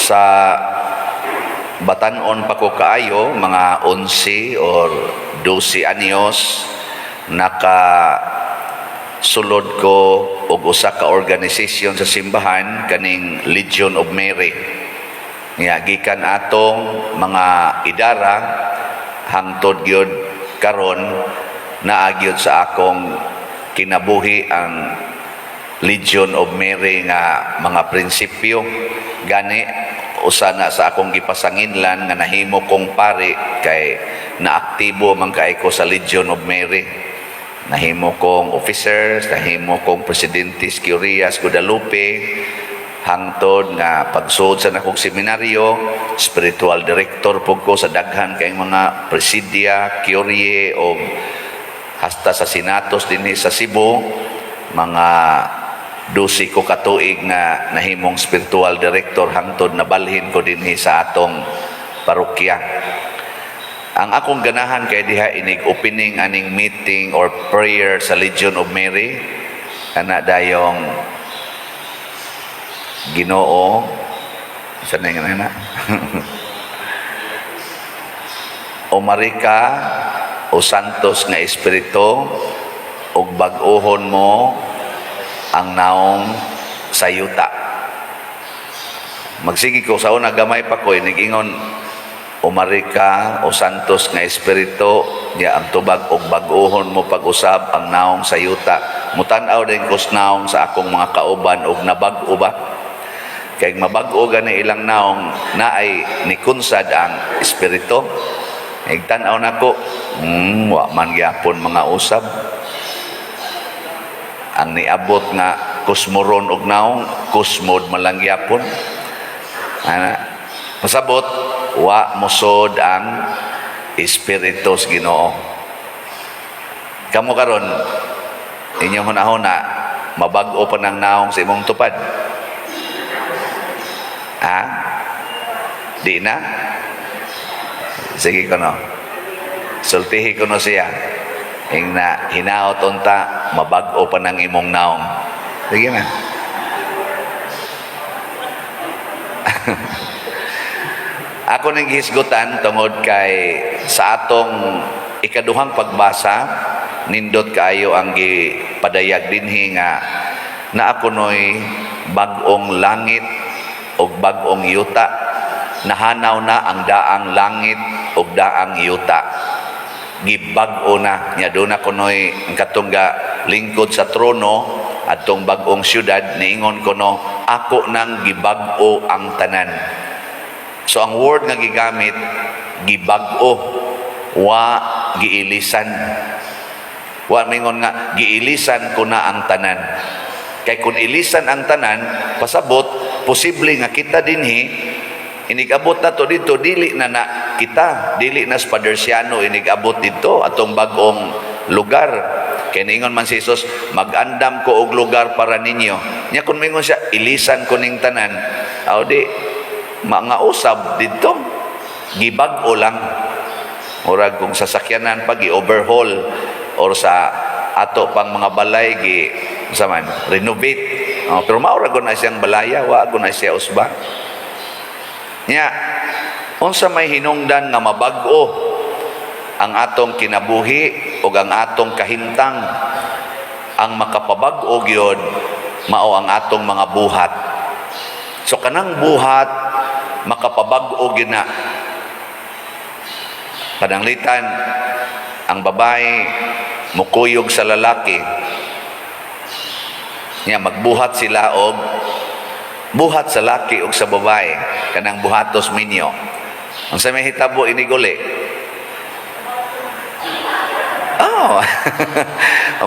Sa batanon pa ko kaayo, mga 11 or 12 anyos, naka sulod ko og usa ka organisasyon sa simbahan, kaning Legion of Mary. Nga gikan atong mga idara hangtod gyud karon, naa gyud sa akong kinabuhi ang Legion of Mary nga mga prinsipyo. Gani usa na sa akong gipasanginlan nga nahimo kong pari kay naaktibo man kay ko sa Legion of Mary. Nahimo kong officers, nahimo kong presidente sa Curia Guadalupe, hangtod nga pagsuod sa nakong seminaryo, spiritual director pud ko sa daghan kay mga presidia, curie o hasta sa senatus dinhi sa Cebu. Mga 12 ko katuig nga nahimong spiritual director hangtod nabalhin ko dinhi sa atong parokya. Ang akong ganahan kay diha inig opening aning meeting or prayer sa Legion of Mary, kana dayong Ginoo sa na nga na "Umari ka o Santos nga Espiritu ug bag-ohon mo ang naong sa yuta." Magsige ko sa una, gamay pa ko, nigingon "Umari ka o Santos nga Espiritu," niya ang tubag "ug bag-ohon mo pag-usab ang naong sa yuta." Mutan-aw din ko sa naong sa akong mga kauban og nabag-o ba. Kay mabag-o gani ilang naong, naay nikunsad ang espiritu. Igtan-aw nako, wa man gyapon mga usab. Ang niabot nga kusmoron og naong, kusmod man lang gyapon. Ana, pasabot wa mosod ang espiritu sa Ginoo. Kamo karon, inyong hunahuna, mabag-o pa ng naong sa imong tupad? Ha? Di na? Sige ko no. Sultihi ko no siya. Ing na hinaot unta mabag-o pa ng imong naong. Sige na. Ako nang gihisgutan tungod kay sa atong ikaduhang pagbasa, nindot kaayo ang gipadayag dinhi nga naa kunoy bag-ong langit ug bag-ong yuta. Nahanaw na ang daang langit ug daang yuta, gibag-o na nya. Doon na kunoy ang katong ga lingkod sa trono atong bag-ong syudad, niingon kuno, "Ako nang gibag-o ang tanan." So ang word nga gigamit, gibag-o, wa giilisan. Wa mingon nga giilisan ko na ang tanan. Kay kung ilisan ang tanan, pasabot posible nga kita dinhi inigabot na to dito, dili na na kita, dili na sa Padersiano inigabot dito atong bag-ong lugar. Kay niingon man si Jesus, "Mag-andam ko og lugar para ninyo." Nya kung mingon siya, "Ilisan ko ning tanan," aw di mga usab dito, gibag-o lang. Murag kung sasakyanan pag i-overhaul or sa ato pang mga balay gi sa man renovate. Oh, pero mao ra na siyang balaya, wa na siya usba. Nya unsa may hinungdan nga mabag-o ang atong kinabuhi ug ang atong kahimtang? Ang makapabag-o gyud mao ang atong mga buhat. So kanang buhat makapabag-o gyud na. Pananglitan ang babae mukuyog sa lalaki niya, magbuhat sila og buhat sa laki og sa babae, kanang buhatos minyo. Unsa may hitabo iniguli? Oh.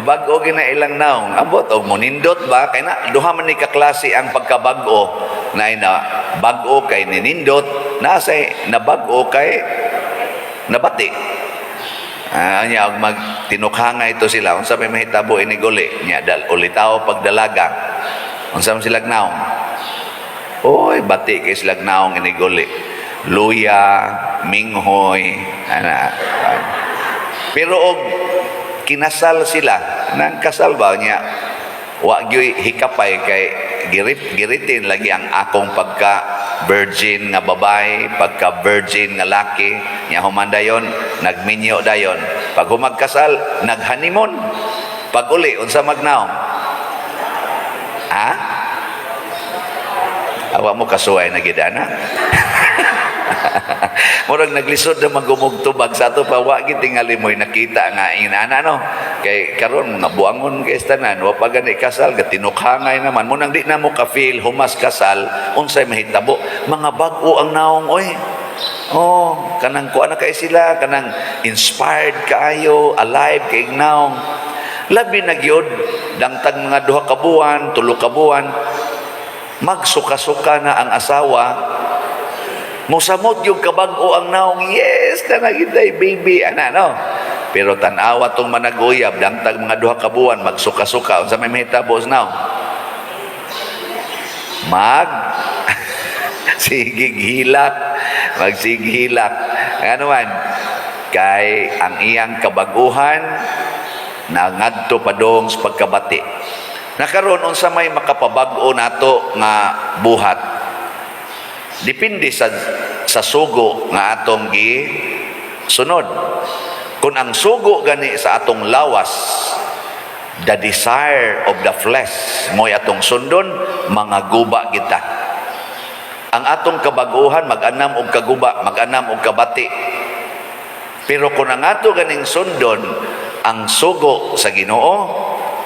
Bag-o gina ilang naong. Ambot og monindot ba kay na duha man ni kaklase ang pagkabag-o na na bag-o kay ninindot, nasa nabag-o kay nabati. Ah, nya og mag tinukhangay ito sila, unsa may mahitabo iniguli nya dal ulitaw pagdalaga? Unsa man silag naong? Oy, bati kay silag naong iniguli. Luya, minghoy, ana. Pero og kinasal sila, nang kasal ba niya, wa gyoy hikapay kay Girip giritin lagi ang akong pagka virgin nga babae, pagka virgin nga laki. Nya human dayon, nagminyo dayon. Pag humagkasal, nag-honeymoon. Pag uli, unsa magnaong? Ha? Awa mo kasuway na gid ana. Murag naglisod na magumugtubag sa ato pa, wa gid tingali mo'y nakita nga inana, no? Kay karon mga buangon kay tanan, wa pa gani kasal, gatinukhangay naman mo nang di na mo ka-feel humas kasal unsay mahitabo. Mga bag-o ang naong, oy. Oh, kanang kuan na kay sila, kanang inspired kaayo, alive kay naong. Labi na gyud dangtag mga 2 ka buwan, 3 ka buwan, magsuka-suka na ang asawa. Musamot yung kabag-o ang naong, yes, na nagitay baby, ana, no? Pero tan-awa tong managuyab, dangtag mga 2 ka buwan, magsuka-suka, unsa may mahitabo sa naong? Mag sigig hilak, magsighilak. Ano man, kay ang iyang kabaguhan nangadto padong sa pagkabati. Nakaron, unsa may makapabag-o nato nga buhat? Depende sa sugo nga atong gi sunod. Kung ang sugo gani sa atong lawas, the desire of the flesh, mo'y atong sundon, mga guba kita. Ang atong kabaguhan mag-anam og kaguba, mag-anam og kabati. Pero kung ang ato ganing sundon ang sugo sa Ginoo,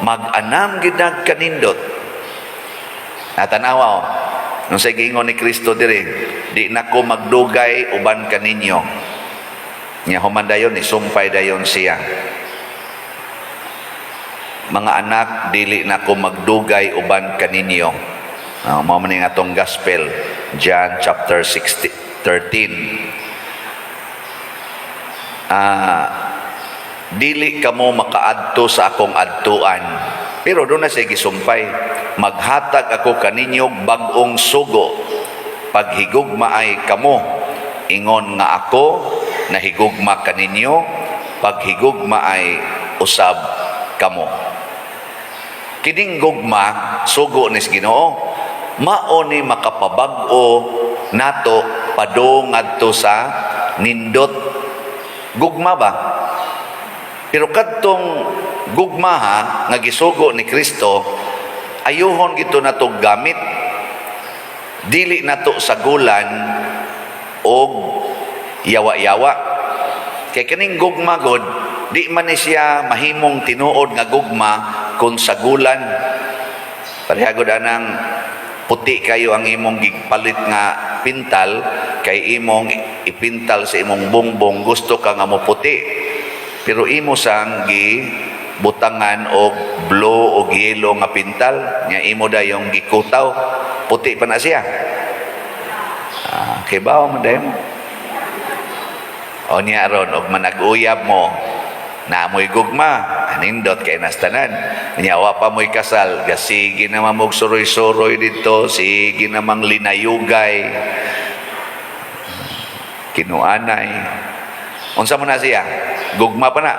mag-anam gid kanindot. Natanawa o. Nung sa giingon ni Kristo diri, "Di na ko magdugay uban kaninyo." Nya human dayon, isumpay dayon siya. "Mga anak, dili na ko magdugay uban kaninyo." Mao man ning atong gospel, John chapter 16, 13. "Dili kamo makaadto sa akong adtuan." Pero doon na siya gisumpay. "Maghatag ako kaninyo bag-ong sugo. Paghigugmaay kamo. Ingon nga ako nahigugma kaninyo, paghigugmaay usab kamo." Kining gugma, sugo ni Ginoo, mao ni makapabag-o nato padung ngadto sa nindot. Gugma ba? Pero kadtong gugma ha, nga gisugo ni Kristo, ayuhon gito nato gamit. Dili nato sagulan og yawa-yawa. Kay kaning gugma god, di man ni siya mahimong tinuod nga gugma kung sagulan. Pareha gud anang puti kayo ang imong gigpalit nga pintal, kay imong ipintal sa imong bongbong, gusto ka nga mo puti. Pero imo sang gi butangan og blue og yellow nga pintal, nya imo dayong gikutaw, puti pa na siya? Ah, kay bawo man dayon mo. O niya ron, og manag-uyab mo, naamoy gugma, anindot kay nastanan. Nya wa pa mo'y kasal, gasige naman mog suroy-suroy dito, sige namang linayugay, kinuanay. Unsa mo na siya? Gugma pa na?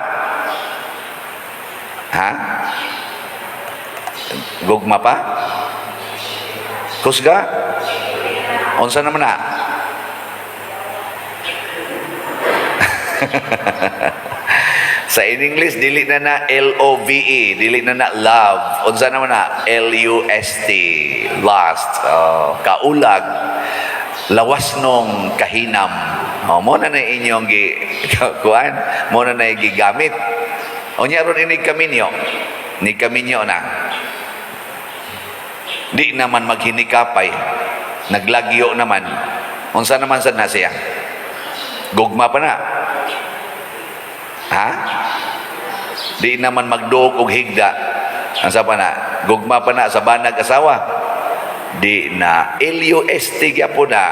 Ha? Gugma pa? Kusga? Unsa naman na? Sa in English, dili na na Love, dili na na love. Unsa naman na? Lust, lust. Oh, kaulag. Lawas nung kahinam. Oh, mo na na inyong gi kuan, mo na na gigamit. Unya ron inig kaminyo. Ni kaminyo na. Di naman maghinikapay. Naglagyo naman. Unsa naman sad na siya? Gugma pa na? Ha? Di naman magduog og higda. Unsa pa na? Gugma pa na sa banag asawa? Di na. LUST gyapon na.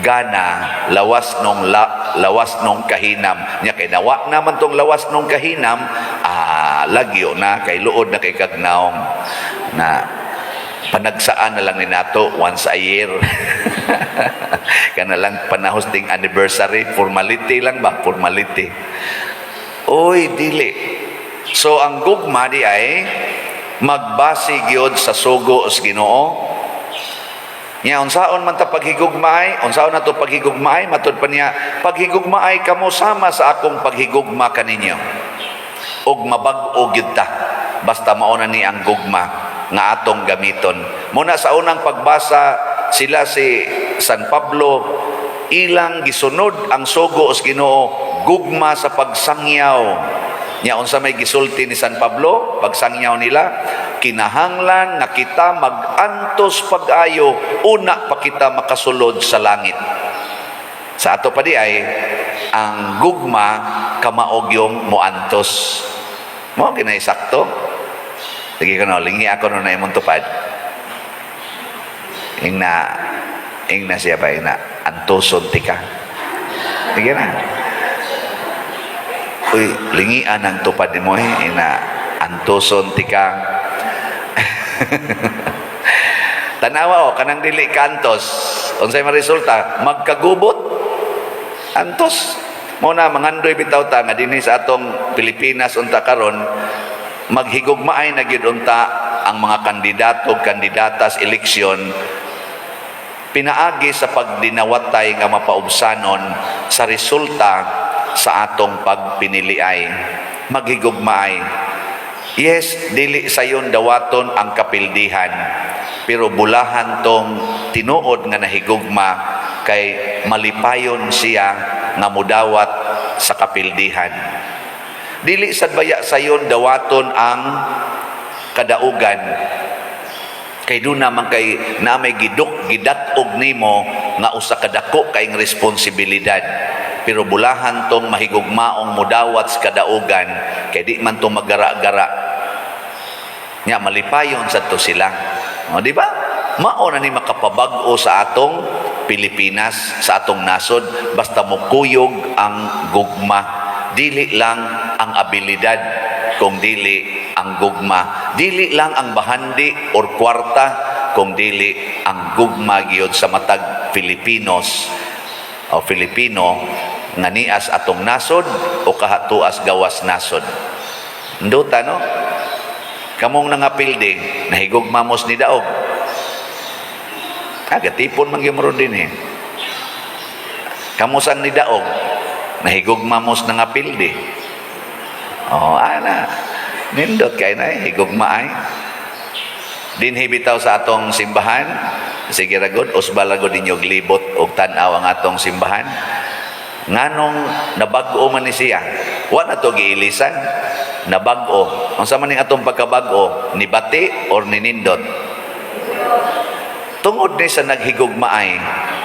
Gana lawas nung kahinam nya, kay nawa naman tong lawas nung kahinam, lagyo na kay luod na kay kagnaong na panagsaan na lang ni nato once a year, kana lang panahos ting anniversary, formality lang ba, formality. Oy, dili. So ang gugma di ay Magbase gyud sa sugo sa Ginoo. Nya unsaon man ta paghigugmaay, unsaon na to paghigugmaay? Matud pa niya, "Paghigugmaay kamo sama sa akong paghigugma kaninyo." Ug mabag-o gyud ta basta mao na ni ang gugma nga atong gamiton. Muna sa unang pagbasa, sila si San Pablo, ilang gisunod ang sugo sa Ginoo, gugma sa pagsangyaw. Nya unsa may gisulti ni San Pablo pagsangyaw nila? Kinahanglan nga kita magantos pag-ayo una pa kita makasulod sa langit. Sa ato pa di ay ang gugma kamaog yung moantos mo kinay sakto. Sige ko no, lingi ako no na imong tupad. Ingna, ingna siya ba, ingna, antoson tika. Sige na. Uy, lingian ang tupad mo eh. Ingna, antoson tika. Tanawa o, kanang dili kantos. Unsay maresulta? Magkagubot. Antos. Mo na mangandoy bitaw ta nga dinhi sa atong Pilipinas unta karon maghigugmaay na gyud unta ang mga kandidato ug kandidata sa eleksyon pinaagi sa pagdinawatay nga mapaubsanon sa resulta sa atong pagpiniliay. Maghigugmaay. Yes, dili sayon dawaton ang kapildihan, pero bulahan tong tinuod nga nahigugma kay malipayon siya nga mudawat sa kapildihan. Dili sad baya sayon dawaton ang kadaugan kay doon naman kay na may giduk gidat-og nimo nga usa ka dako kaayong responsibilidad, pero bulahan tong mahigugmaong mudawat sa kadaugan kay di man to magara-gara nya malipayon sad to sila. O, di ba? Mao na ni makapabag-o sa atong Pilipinas, sa atong nasod, basta mukuyog ang gugma. Dili lang ang abilidad kung dili ang gugma, dili lang ang bahandi or kwarta kung dili ang gugma gyud sa matag Filipinos o Filipino nga nias atong nasod o kahatuas gawas nasod. Nduta, no? Kamong nangapildi, nahigugma mos ni daog. Ah, gatipon man gyud mo ron din eh. Kamo sang ni daog, nahigugma mos nangapildi. Oh, ana. Nindot kay na eh, higugma ay. Dinhi bitaw sa atong simbahan, sige ra gud, usba ra gud ninyog libot og tan-aw ang atong simbahan. Nganong nabag-o man ni siya? Wa na to giilisan. Nabag-o. Unsa man ning atong pagkabag-o? Nibati or ninindot? Tungod ni sa naghigugmaay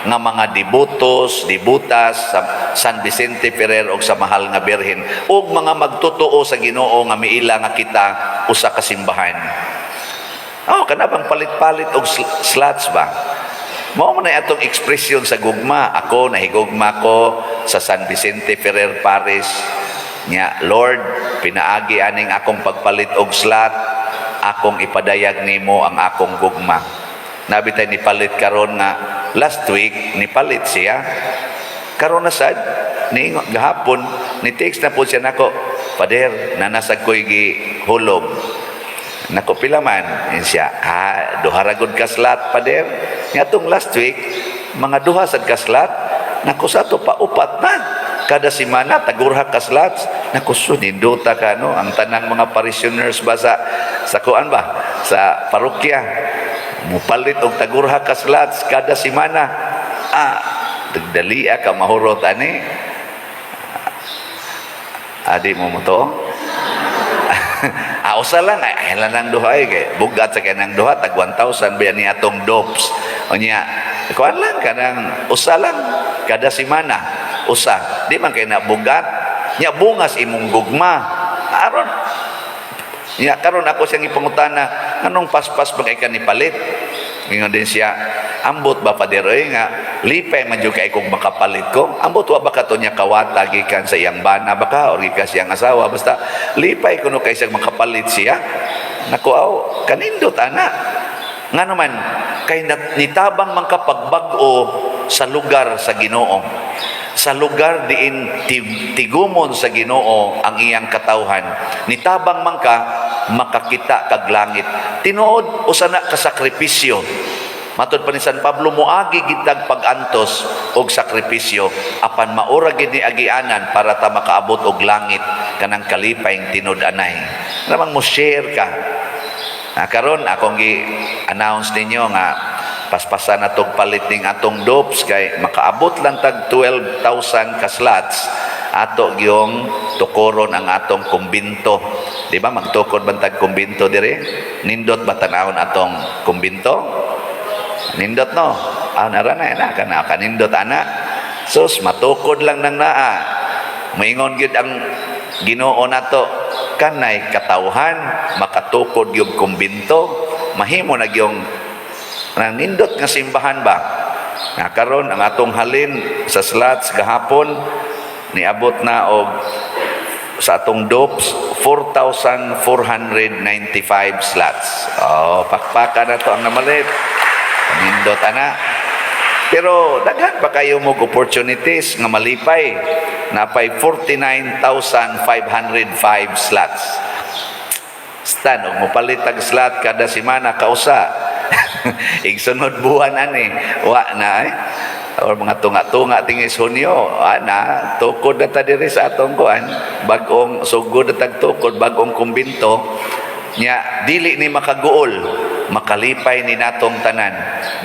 nga mga debotos, debotas sa San Vicente Ferrer og sa Mahal nga Birhen ug mga magtotoo sa Ginoo nga miila nga kita usa ka simbahan. Oh, kana bang palit-palit og slots ba? Mao man na atong ekspresyon sa gugma. Ako, nahigugma ko sa San Vicente Ferrer Parish. Nya, Lord, pinaagi aning akong pagpalit og slot, akong ipadayag nimo ang akong gugma. Nabi tay nipalit karon nga last week nipalit siya. Karon na sad ni gahapon ni text na po siya nako, "Pader, nanasag ko'y gihulog." Nako, pila man? Yun siya, ah, duha ra gud ka slot, pader. Nga tong last week, mga duha sad ka slot. Nako, sa to pa upat na. Kada semana tagurha ka slots. Nako, so nindota ka, no? Ang tanang mga parishioners ba sa kuan ba? Sa parokya. Mupalit og tagurha ka slots kada semana. Ah, dagdalia ka mahurot ani. Adi mo mo to? Ah, usa lang ay, ay lang ang duha eh kay bugat sa kanang duha, tag 1,000 ba ni atong dops. Unya, kuan lang, kanang usa lang kada semana. Usa, di man kay na bugat. Nya bungas imong gugma. Aron nya karon ako siyang ipangutana, anong paspas ba kay ka ni palit? Ingon din siya, ambot ba, pader oy, nga lipay man jud kay kung makapalit ko. Ambot wa ba kato niya kawata gikan sa iyang bana baka or gikan sa iyang asawa, basta lipay kuno kay siyang makapalit siya. Nako, aw kanindot ana. Ngano man kay nitabang man ka pagbag-o sa lugar sa Ginoo. Sa lugar diin tigumon sa Ginoo ang iyang katawhan. Nitabang man ka makakita kag langit. Tinuod, usa na ka sakripisyo. Matod pa ni San Pablo, moagi gid tag pag-antos og sakripisyo, apan maura gid ni agianan para ta makaabot og langit, kanang kalipay tinud-anay. Namang mo share ka. Na karon akong gi-announce ninyo nga paspasan na tog palit ning atong dopes kay makaabot lang tag 12,000 ka slots, ato gyung tukoron ang atong kumbinto. Di ba magtukod man tag kumbinto dire? Nindot ba tan-awon atong kumbinto? Nindot, no? Ah, nara na na kana kanindot ana. Sus, matukod lang nang naa. Moingon gyud ang Ginoo nato, kanay katawhan makatukod yung kumbinto, mahimo na gyung nindot nga simbahan ba. Nga karon ang atong halin sa slots gahapon niabot na og sa atong dopes 4,495 slots. Oh, pakpaka na to ang namalit. Nindot ana. Pero daghan pa kayo mo opportunities nga malipay. Napay 49,505 slots. Stan, og mopalit tag slot kada semana kausa. Igsunod buwan ani, wa na eh. Or mga tunga-tunga tingis Hunyo, ana, tukod na ta diri sa atong kuan, bag-ong sugod na tag tukod, bag-ong kumbinto. Nya dili ni makaguol, makalipay ni natong tanan.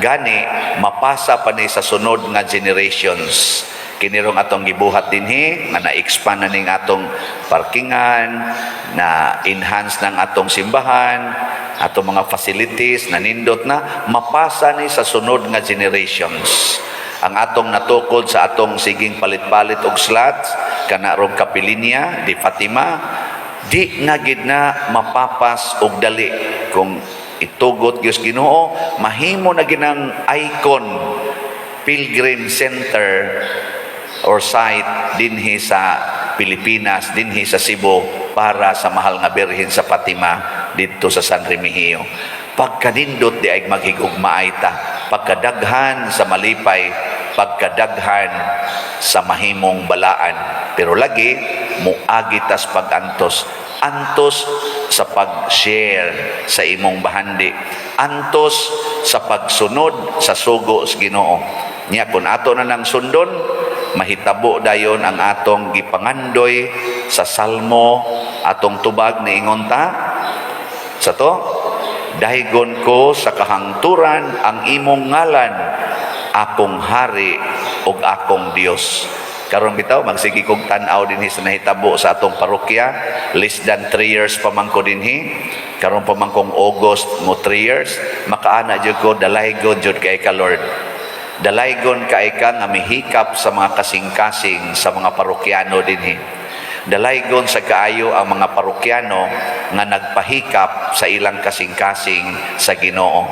Gani mapasa pa ni sa sunod nga generations. Kinirong atong gibuhat dinhi nga na-expand na ning atong parkingan, na enhance ng atong simbahan, atong mga facilities na nindot na mapasa ni sa sunod nga generations. Ang atong natukod sa atong siging palit-palit og slots kana rong Kapilinya di Fatima, di na gid na mapapas og dali. Kung itugot gyud Ginoo, mahimo na ginang icon pilgrim center or site dinhi sa Pilipinas, dinhi sa Cebu, para sa Mahal nga Birhen sa Fatima didto sa San Remigio. Pagkanindot di ay maghigugmaay ta, pagkadaghan sa malipay, pagkadaghan sa mahimong balaan. Pero lagi muagi tas pag-antos, antos sa pag-share sa imong bahandi, antos sa pagsunod sa sugo sa Ginoo. Nya kung ato na nang sundon, mahitabo dayon ang atong gipangandoy sa Salmo, atong tubag niingon ta sa to, "Daygon ko sa kahangturan ang imong ngalan, akong hari ug akong Dios." Karon bitaw magsige kog tan-aw dinhi sa nahitabo sa atong parokya. Less than 3 years pa man ko dinhi. Karon pa man kong August mo 3 years, makaana jud ko, dalaygon jud kay ka, Lord. Dalaygon kay ka nga mihikap sa mga kasing-kasing sa mga parokyano dinhi. Dalaygon sa kaayo ang mga parokyano nga nagpahikap sa ilang kasing-kasing sa Ginoo.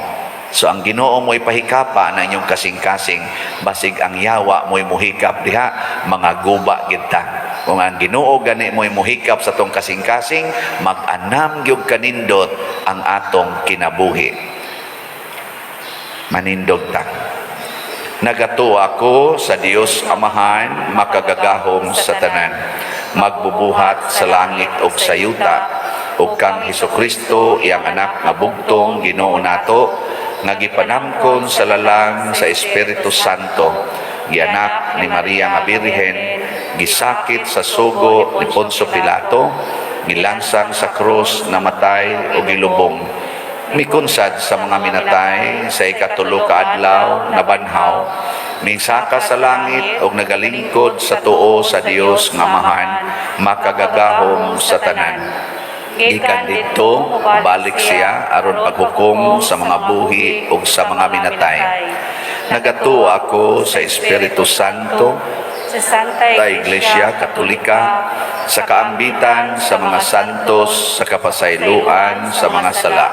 So ang Ginoo mo'y pahikapa na inyong kasing-kasing, basig ang yawa mo'y muhikap diha, mga guba gid ta. Kung ang Ginoo gani mo'y muhikap sa tong kasing-kasing, mag-anam gyud kanindot ang atong kinabuhi. Manindog ta. Nagatuo ako sa Dios Amahan, makagagahom sa tanan, magbubuhat sa langit ug sa yuta, ug kang Hesukristo, iyang anak nga bugtong Ginoo nato, nga gipanamkon sa lalang sa Espiritu Santo, gianak ni Maria nga Birhen, gisakit sa sugo ni Poncio Pilato, gilansang sa krus, namatay ug gilubong, mikunsad sa mga minatay, sa ikatulo ka adlaw nabanhaw, minsaka sa langit ug nagalingkod sa tuo sa Dios nga Amahan, makagagahom sa tanan. Gikan didto balik siya aron paghukom sa mga buhi ug sa mga minatay. Nagatuo ako sa Espiritu Santo, sa Santa sa Iglesia Katolika, sa kaambitan sa mga santos, sa kapasayloan sa mga sala,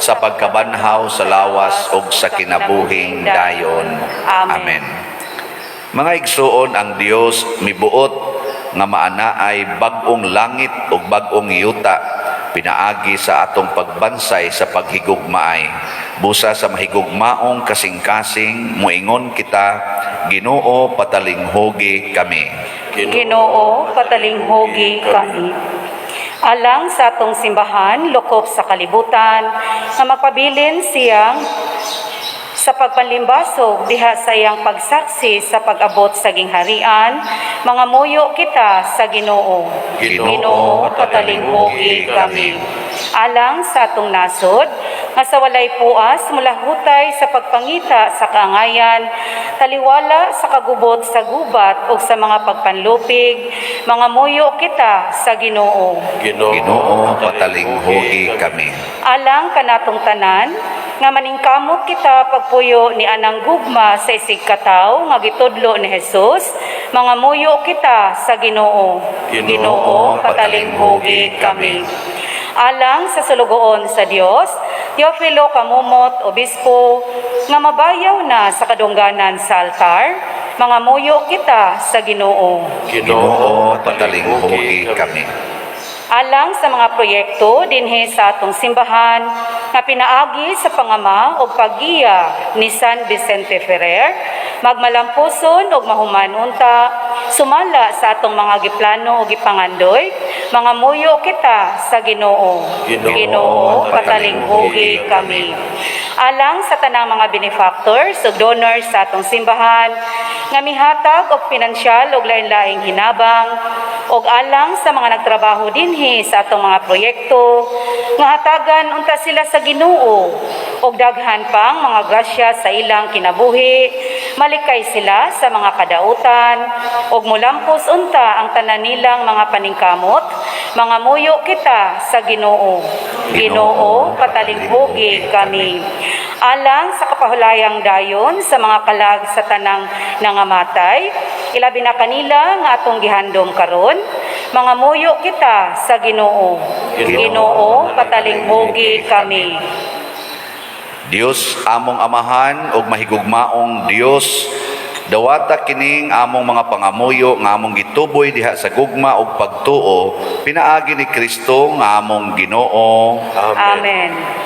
sa pagkabanhaw sa lawas ug sa kinabuhing dayon. Amen. Mga igsuon, ang Dios mibuot nga maanaay bag-ong langit ug bag-ong yuta pinaagi sa atong pagbansay sa paghigugmaay. Busa sa mahigugmaong kasing-kasing, muingon kita, "Ginoo, patalinghugi kami." Ginoo, patalinghugi kami. Alang sa atong simbahan, lokop sa kalibutan, nga magpabilin siyang sa pagpanlimbasog diha sa iyang pagsaksi sa pag-abot sa gingharian, mangamuyo kita sa Ginoo. Ginoo, patalinghugi kami. Alang sa atong nasod, nga sa walay puas mulahutay sa pagpangita sa kaangayan, taliwala sa kagubot sa gubat o sa mga pagpanlupig, mangamuyo kita sa Ginoo. Ginoo, patalinghugi kami. Alang kanatong tanan, nga maningkamot kita pagpuyo ni anang gugma sa isigkatawo nga gitudlo ni Jesus, mangamuyo kita sa Ginoo. Ginoo, patalinghugi kami. Alang sa sulugoon sa Dios, Teofilo Camomot, Obispo, nga mabayaw na sa kadungganan sa altar, mangamuyo kita sa Ginoo. Ginoo, patalinghugi kami. Alang sa mga proyekto dinhi sa atong simbahan nga pinaagi sa pangama og paggiya ni San Vicente Ferrer, magmalampuson og mahuman unta sumala sa atong mga giplano o gipangandoy, mangamuyo kita sa Ginoo. Ginoo, patalinghugi kami. Alang sa tanang mga benefactors ug donors sa atong simbahan nga mihatag og pinansyal ug lain-laing hinabang, ug alang sa mga nagtrabaho dinhi sa atong mga proyekto, nga hatagan unta sila sa Ginoo og daghan pang mga grasya sa ilang kinabuhi, malikay sila sa mga kadautan ug mulampos unta ang tanan nilang mga paningkamot, mangamuyo kita sa Ginoo. Ginoo, patalinghugi kami. Alang sa kapahulayang dayon sa mga kalag sa tanang nangamatay, ilabi na kanila nga atong gihandom karon, mangamuyo kita sa Ginoo. Ginoo, patalinghugi kami. Dios among Amahan ug mahigugmaong Dios, dawata kining among mga pangamuyo nga among gituboy diha sa gugma ug pagtuo pinaagi ni Kristo nga among Ginoo. Amen.